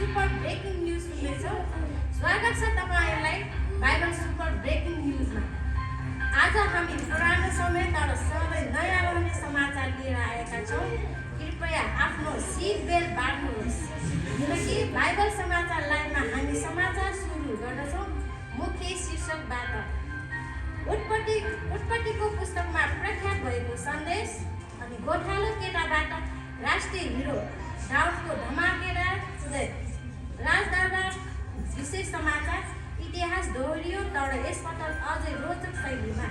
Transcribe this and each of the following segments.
Super breaking news सुन्दैछौँ। स्वागत छ तपाईँहरूलाई बाइबल सुपर ब्रेकिङ न्युजमा। आज हामी पुरानो समय तर सधैँ नयाँ रहने समाचार लिएर आएका छौँ। कृपया आफ्नो सिट बेल्ट बाँध्नुहोस् किनकि बाइबल समाचार लाइभमा हामी समाचार सुरु गर्दछौँ। मुख्य शीर्षकबाट उत्पत्तिको पुस्तकमा प्रख्यात भएको सन्देश अनि गोठालो केटाबाट राष्ट्रिय हिरो दाउदको धमाकेदार उदय, राजदरबार विशेष समाचार, इतिहास दोहोरियो तर यसपटक अझै रोचक शैलीमा।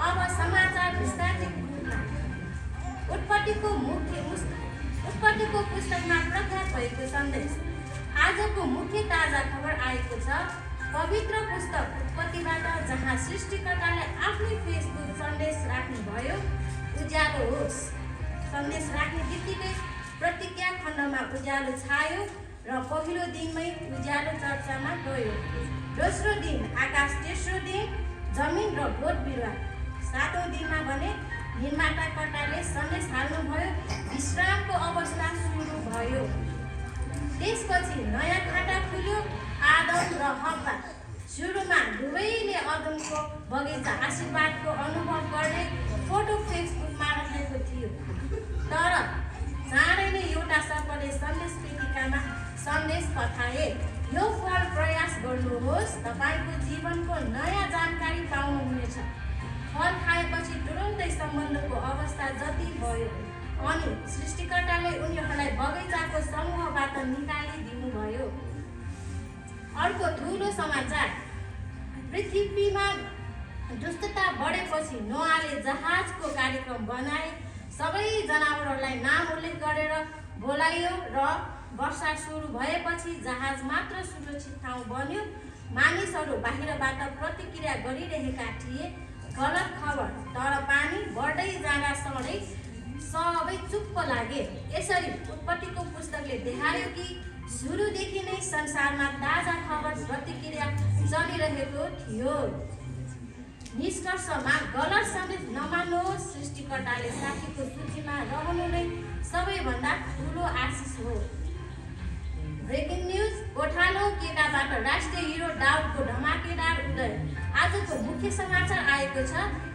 अब समाचार विस्तारित रूपमा। उत्पत्तिको पुस्तकमा प्रख्यात भएको सन्देश। आजको मुख्य ताजा खबर आएको छ पवित्र पुस्तक उत्पत्तिबाट, जहाँ सृष्टिकर्ताले आफ्नै फेसबुक सन्देश राख्नुभयो, उज्यालो होस्। सन्देश राख्ने बित्तिकै प्रतिज्ञा खण्डमा उज्यालो छायो र पहिलो दिनमै उज्यालो चर्चामा गयो। दोस्रो दिन आकाश, तेस्रो दिन जमिन र बोट बिरुवा, सातौँ दिनमा भने निर्माताकर्ताले सन्देश हाल्नुभयो, विश्रामको अवस्था सुरु भयो। त्यसपछि नयाँ खाता खुल्यो। आदम र हव्वा। सुरुमा दुवैले अदमको बगैँचा आशीर्वादको अनुभव गर्ने फोटो फेसबुकमा राखेको थियो, तर चाँडै नै एउटा सर्पले सन्देश पेटिकामा सन्देश पठाए, यो फल प्रयास गर्नुहोस्, तपाईँको जीवनको नयाँ जानकारी पाउनुहुनेछ। फल खाएपछि तुरुन्तै सम्बन्धको अवस्था जति भयो अनि सृष्टिकर्ताले उनीहरूलाई बगैँचाको समूहबाट निकालिदिनुभयो। अर्को ठुलो समाचार, पृथ्वीमा दुष्टता बढेपछि नोआले जहाजको कार्यक्रम बनाए। सबै जनावरहरूलाई नाम उल्लेख गरेर बोलाइयो र वर्षा सुरु भएपछि जहाज मात्र सुरक्षित ठाउँ बन्यो। मानिसहरू बाहिरबाट प्रतिक्रिया गरिरहेका थिए, गलत खबर, तर पानी बढ्दै जाँदा सबै चुप्प लागे। यसरी उत्पत्तिको पुस्तकले देखायो कि सुरुदेखि नै संसारमा ताजा खबर प्रतिक्रिया चलिरहेको थियो। निष्कर्षमा गलत सन्देश नमान्नुहोस्। सृष्टिकर्ताले साथीको सूचीमा रहनु नै सबैभन्दा ठुलो आशिष हो। ब्रेकिङ न्युज, गोठालो केटाबाट राष्ट्रिय हिरो दाउदको धमाकेदार उदय। आजको मुख्य समाचार आएको छ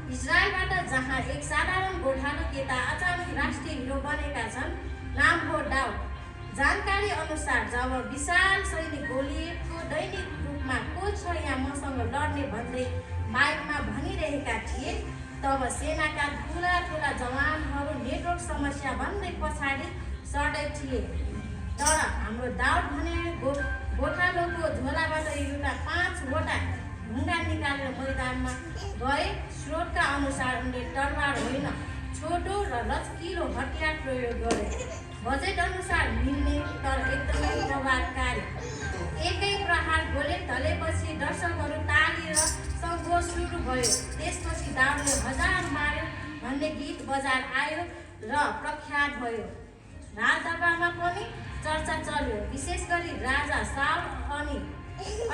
इजरायलबाट, जहाँ एक साधारण गोठालो केटा अचानक राष्ट्रिय हिरो बनेका छन्। नाम हो दाउद। जानकारी अनुसार जब विशाल सैनिक गोलियतको दैनिक रूपमा को छ यहाँ मसँग लड्ने भन्दै माइकमा भनिरहेका थिए, तब सेनाका ठुला जवानहरू नेटवर्क समस्या भन्दै पछाडि सडै थिए। तर हाम्रो दाउद भने गोठालोको झोलाबाट एउटा 5वटा ढुङ्गा निकालेर मैदानमा गए। स्रोतका अनुसार उनले तरबार होइन, छोटो र लचकिलो हतियार प्रयोग गरे। बजेट अनुसार मिल्ने तर एकदमै प्रभावकारी। एकै प्रहार गोले ढलेपछि दर्शकहरू ताली र सङ्घोष सुरु भयो। त्यसपछि दाउदले 1000 मार्यो भन्ने गीत बजार आयो र प्रख्यात भयो। राजदरबारमा पनि चर्चा चल्यो, विशेष गरी राजा साउल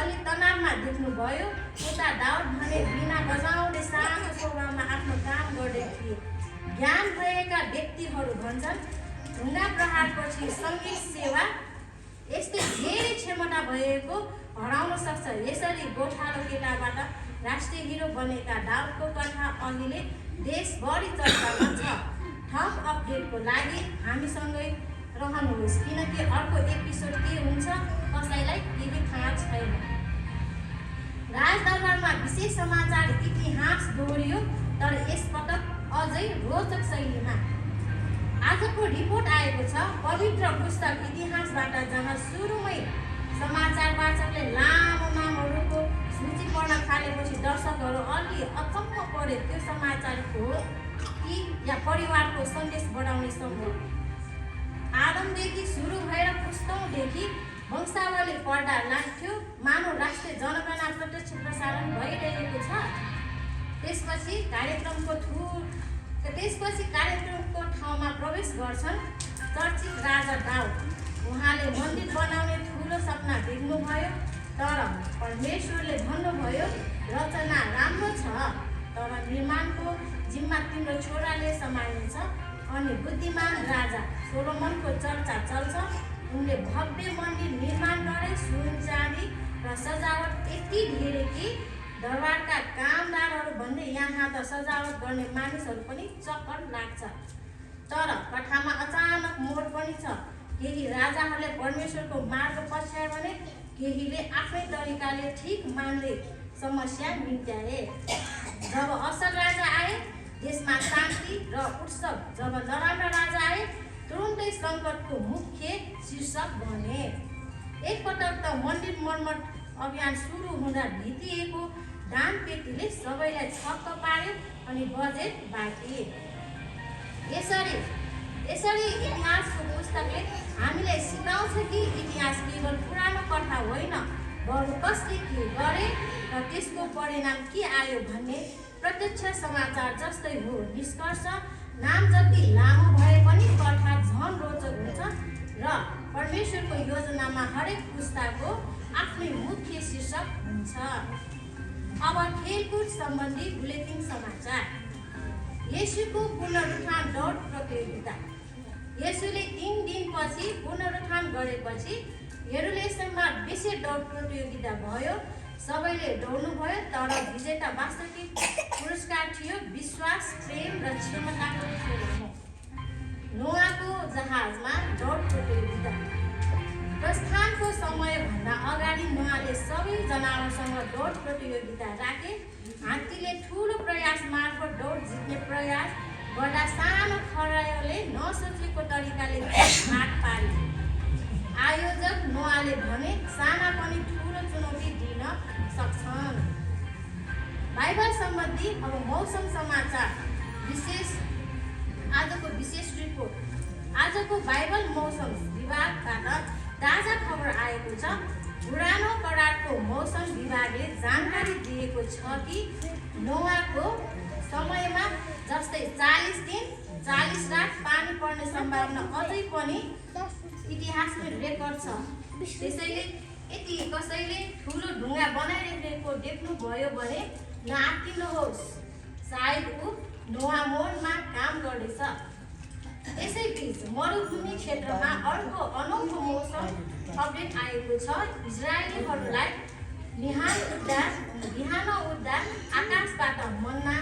अलि तनावमा देख्नुभयो। उता दाउद भने बिना बजाउँदै सानो स्वभावमा आफ्नो काम गर्दै थिए। ज्ञान भएका व्यक्तिहरू भन्छन् ढुङ्गा प्रहारपछि सङ्गीत सेवा यस्तै धेरै क्षमता भएको हराउन सक्छ। यसरी गोठालो केटाबाट राष्ट्रिय हिरो बनेका दाउदको कथा अहिले देशभरि चर्चामा छ। थप अपडेटको लागि हामीसँगै रहनुहोस्, किनकि अर्को एपिसोड के हुन्छ कसैलाई केही थाहा छैन। राजदरबारमा विशेष समाचार, इतिहास दोहोरियो तर यसपटक अझै रोचक शैलीमा। आजको रिपोर्ट आएको छ पवित्र पुस्तक इतिहासबाट, जहाँ सुरुमै समाचार वाचकले लामो नामहरूको सूची पढ्न थालेपछि दर्शकहरू अलि अचम्म परे। त्यो समाचार हो कि या परिवारको सन्देश बढाउने समूह। आदमदेखि सुरु भएर पुस्तौँदेखि वंशावली पढ्दा लाग्थ्यो मानव राष्ट्रिय जनगणना प्रत्यक्ष प्रसारण भइरहेको छ। त्यसपछि कार्यक्रमको ठाउँमा प्रवेश गर्छन् चर्चित राजा दाउद। उहाँले मन्दिर बनाउने ठुलो सपना देख्नुभयो, तर परमेश्वरले भन्नुभयो रचना राम्रो छ, तर निर्माणको जिम्मा तिम्रो छोराले सम्हाल्नेछ। अनि बुद्धिमान राजा सोलोमनको चर्चा चल्छ। उनले भव्य मन्दिर निर्माण गरे, सुन चाँदी र सजावट यति धेरै कि दरबारका कामदारहरू भन्ने यहाँ त सजावट गर्ने मानिसहरू पनि चक्कर लाग्छ। तर कथामा अचानक मोड पनि छ। केही राजाहरूले परमेश्वरको मार्ग पछ्याए भने केहीले आफ्नै तरिकाले ठिक मान्दै समस्या निम्त्याए। जब असल राजा आए देशमा शान्ति र उत्सव, जब नराम्रा राजा आए तुरुन्तै सङ्कटको मुख्य शीर्षक बने। एकपटक त मन्दिर मर्मत अभियान सुरु हुँदा भित्रिएको दान पेटीले सबैलाई छक्क पार्यो अनि बजेट बाँडिए। यसरी इतिहासको पुस्तकले हामीलाई सिकाउँछ कि इतिहास केवल पुरानो कथा होइन, बरु कसले के गरे र त्यसको परिणाम के आयो भन्ने प्रत्यक्ष समाचार जस्तै हो। निष्कर्ष, नाम जति लामो भए पनि कथा झन् रोचक हुन्छ र परमेश्वरको योजनामा हरेक पुस्ताको आफ्नै मुख्य शीर्षक हुन्छ। अब खेलकुद सम्बन्धी बुलेटिन समाचार। येशूको पुनरुत्थान दौड प्रतियोगिता। येशूले 3 दिनपछि पुनरुत्थान गरेपछि यरुशलेममा विशेष दौड प्रतियोगिता भयो। सबैले दौड्नुभयो, तर विजेता वास्तविक पुरस्कार थियो विश्वास, प्रेम र क्षमताको खेल। नोआको जहाजमा दौड प्रतियोगिता। प्रस्थानको समयभन्दा अगाडि नोआले सबै जनावरसँग दौड प्रतियोगिता राखे। हात्तीले ठुलो प्रयास मार्फत दौड जित्ने प्रयास गर्दा सानो खरायोले नसोचेको तरिकाले हात पारे। आयोजक नोआले भने साना पनि ठुलो चुनौती दिन सक्छन्। बाइबल सम्बन्धी अब मौसम समाचार आजको विशेष रिपोर्ट। आजको बाइबल मौसम विभागबाट ताजा खबर आएको छ। पुरानो करारको मौसम विभागले जानकारी दिएको छ कि नोआको समयमा जस्तै 40 दिन 40 रात पानी पर्ने सम्भावना अझै पनि इतिहासमा रेकर्ड छ। त्यसैले यदि कसैले ठुलो ढुङ्गा बनाइरहेको देख्नुभयो भने नआत्तिनुहोस्, सायद ऊ नोआ मोडमा काम गर्दैछ। यसैबीच मरुभूमि क्षेत्रमा अर्को अनौठो मौसम अपडेट आएको छ। इजरायलीहरूलाई बिहान उठ्दा आकाशबाट मन्ना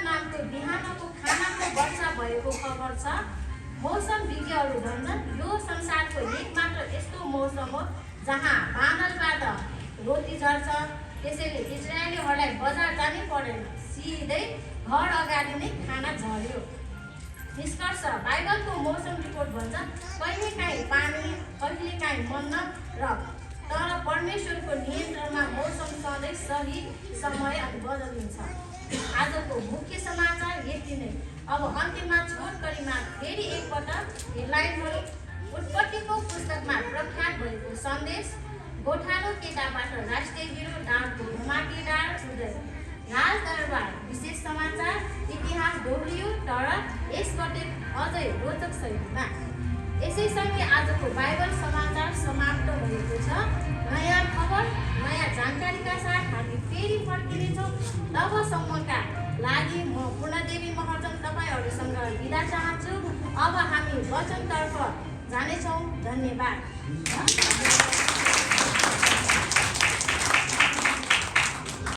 नामको बिहानको खानाको वर्षा भएको खबर छ। मौसम विज्ञहरू भन्छन् यो संसारको एकमात्र यस्तो मौसम हो जहाँ बादलबाट रोटी झर्छ। त्यसैले इजरायलीहरूलाई बजार जानै परेन, सिधै घर अगाडि नै खाना झर्यो। निष्कर्ष, बाइबलको मौसम रिपोर्ट भन्छ कहिलेकाहीँ पानी, कहिलेकाहीँ मन्ना र तर परमेश्वरको नियन्त्रणमा मौसम सधैँ सही समय अनि बदलिन्छ। आजको मुख्य समाचार यति नै। अब अन्त्यमा छोटकरीमा फेरि एकपटक हेडलाइनहरू। उत्पत्तिको पुस्तकमा प्रख्यात भएको सन्देश, गोठालो केटाबाट राष्ट्रिय हिरो, डाँडको घुमाटीदार उदय, राजदरबार विशेष समाचार, इतिहास दोहोरियो तर यसबाट अझै रोचक शैलीमा। यसैसँगै आजको बाइबल समाचार समाप्त भएको छ। नयाँ खबर, नयाँ जानकारीका साथ हामी फेरि फर्किनेछौँ। तबसम्मका लागि म पूर्णदेवी महर्जन तपाईँहरूसँग बिदा चाहन्छु। अब हामी वचनतर्फ जानेछौँ। धन्यवाद।